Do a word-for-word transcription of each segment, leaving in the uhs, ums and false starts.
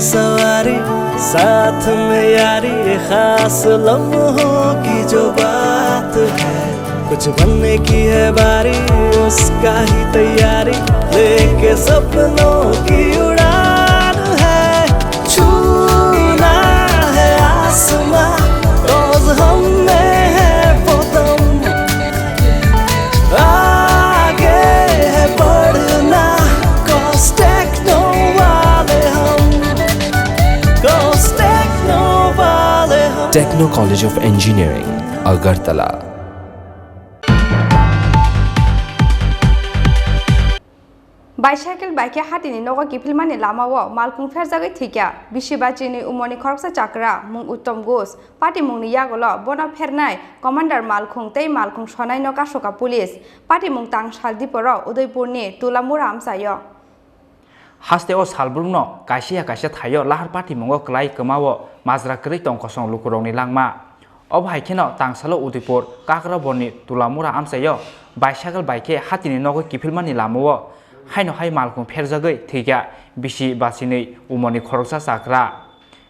सवारी, साथ में यारी, ये खास लम्हों की जो बात है, कुछ बनने की है बारी, उसका ही तैयारी, लेके सपनों की उड़ान है, छूना है आसमां, रोज हम में है वो दम, आगे है बढ़ना, cause techno वाले हम, cause techno वाले हम। Techno College of Engineering, Agartala. Bicycle bai khe hatini nogo kiphilmani lamao malkhung pherjagwi thwikha bisi bachini umorni khoroksa chakra mung Uttom Ghosh. Patimungni yagulo bono phernai commander malkhung tei malkhung sonaino kasoka police. Patimung tang sal diporo Udaipurni Tulamura amchaio. Haste o salbrumno kaisa ya kaisa thaio lahar patimungo kwlai kwmao majra kwrwi tong kosong lukurokni langma. Obo hai kheno tangsalo Udaipur Kakraborni Tulamura amchaio bicycle bai khe hatini nogwi kiphilmani lamao haino hai malkhung pherjagwi thwikha bisi bachinwi umorni khoroksa chakra.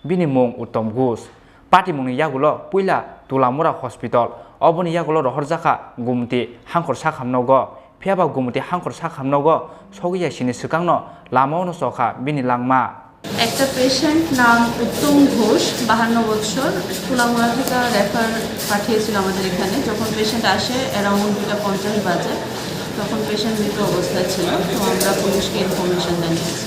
Bini mung Uttom Ghosh. Patimungni yagulo puila Tulamura Hospital, oboni yagulo rohorjakha Gumti Hangkhor sakhamnogo. Phiyaba Gumti Hangkhor sakhamnogo sogwi ya sini swkangno lamao no chokha bini langma. একটা পেশেন্ট নাম উত্তম ঘোষ, বাহান্ন বছর, তুলামুড়া থেকে রেফার পাঠিয়েছিল আমাদের এখানে। যখন পেশেন্ট আসে অ্যারাউন্ড দুটা পঞ্চাশ বাজে, তখন পেশেন্ট মৃত অবস্থায় ছিল। তো আমরা পুলিশকে ইনফরমেশন জানিয়েছি।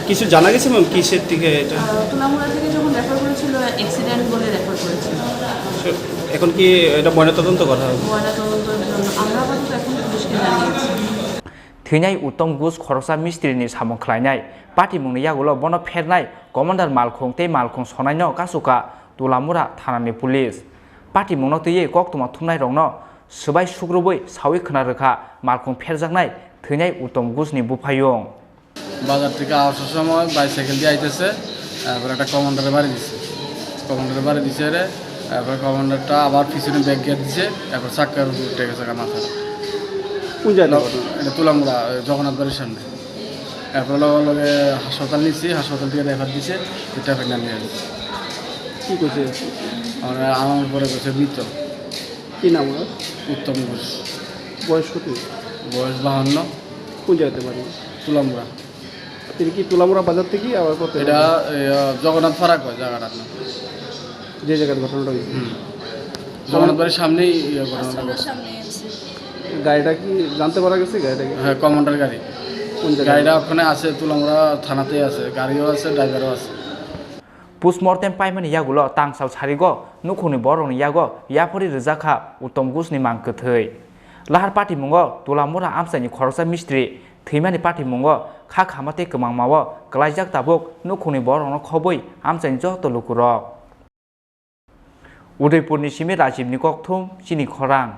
কিছু জানা গেছে, ম্যাম, কিসের দিকে এটা? আহ, তুলামুড়া থেকে যখন রেফার করেছিল, অ্যাক্সিডেন্ট বলে রেফার করেছিল। এখন কি এটা ময়নাতদন্ত করা হবে? ময়নাতদন্তের জন্য আমরা আপাতত এখন পুলিশকে জানিয়েছি। Thwinai Uttom Ghosh khoroksa mistri ni samung khlainai, patimungni yagulo bono phernai commander malkhung tei malkhung sonaino kasoka Tulamura thanani police. Patimungno twiwi koktwma thumnairokno swbai sukrubwi sawi khna rwkha malkhung pherjaknai thwinai Uttom Ghosh ni buphayung. বাজার থেকে আসার সময় বাইসাইকেল দিয়ে আইতেছে, তারপর একটা কমান্ডারে বাড়ি দিছে। কমান্ডারে বাড়ি দিছে রে, তারপর কমান্ডারটা আবার পিছনে ব্যাক গিয়ার দিছে, তারপর চাক্কার উপরে উঠে গেছে গা মাথাটা। কোন জায়গায় ঘটনা? এটা তুলামুড়া, ওই জগন্নাথ বাড়ির সামনে। তারপর লগে লগে হাসপাতাল নিচ্ছি, হাসপাতাল থেকে রেফার দিছে, এটা ফাইনাল নিয়ে আসছে। কি কইছে? আমার, আমার পরে কইছে মৃত। কি নাম ওনার? উত্তম ঘোষ। বয়স কত? বয়স বাহান্ন। কোন জায়গাতে বাড়ি? তুলামুড়া। তিনি কি তুলামুড়া বাজার থেকে আবার কত? এটা, এ, জগন্নাথ ফারাক হয় জায়গাটার নাম। যে জায়গায় ঘটনাটা হয়েছে? হুম। জগন্নাথ বাড়ির সামনেই, ইয়ে, ঘটনাটা ঘটছে। গাড়িটা কি জানতে পারা গেছে গাড়িটা কি? হ্যাঁ, কমান্ডার গাড়ি। কোন জায়গায়? গাড়িটা ওখানে আছে, তুলামুড়া থানাতেই আছে, গাড়িও আছে, ড্রাইভারও আছে। Postmortem paimani yagulo tangsal sarigo nukhungni borokni yago yaphori rwjakha Uttom Ghosh ni mang kwthwi. Lahar patimungo Tulamura amchaini khoroksa mistri thwimani patimungo kha khama tei kwmangmao kwlaijak tabuk nukhungni borokno khobwi amchaini joto lukurok. Udaipurni simi Rajibni kokthum chini khorang.